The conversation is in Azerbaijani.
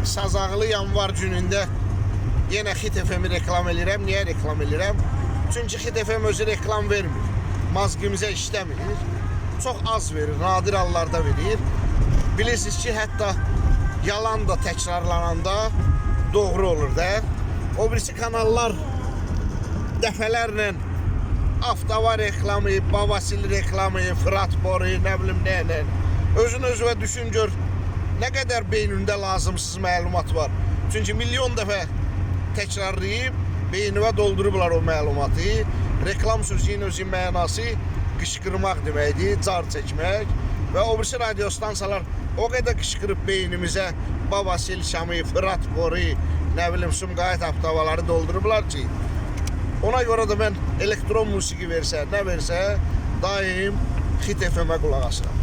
Sazaqlı yanvar günündə yenə Xit FM-i reklam eləyirəm. Niyə reklam eləyirəm? Çünki Xit FM özü reklam vermir. Mazqimizə işləmir. Çox az verir, nadir hallarda verir. Bilirsiniz ki, hətta yalan da təkrarlananda doğru olur da. O birisi kanallar dəfələrlə Avtova reklamı, Babasil reklamı, Fırat boru, nə bilim nə nə. Özün özünə düşün gör nə qədər beynində lazımsız məlumat var. Çünki milyon dəfə təkrarlayıb beyninə doldurublar o məlumatı. Reklam sözünün özünün mənası qışqırmaq deməkdir, car çəkmək və o birisi radiostansiyalar o qədər qışqırıb beynimizə Babasil Şamı, Fırat boru, nə bilim Sumqayıt Avtovaları doldurublar ki, ona görə də mən elektron musiqi versə, nə versə, daim Xit FM-ə qulaq asıram.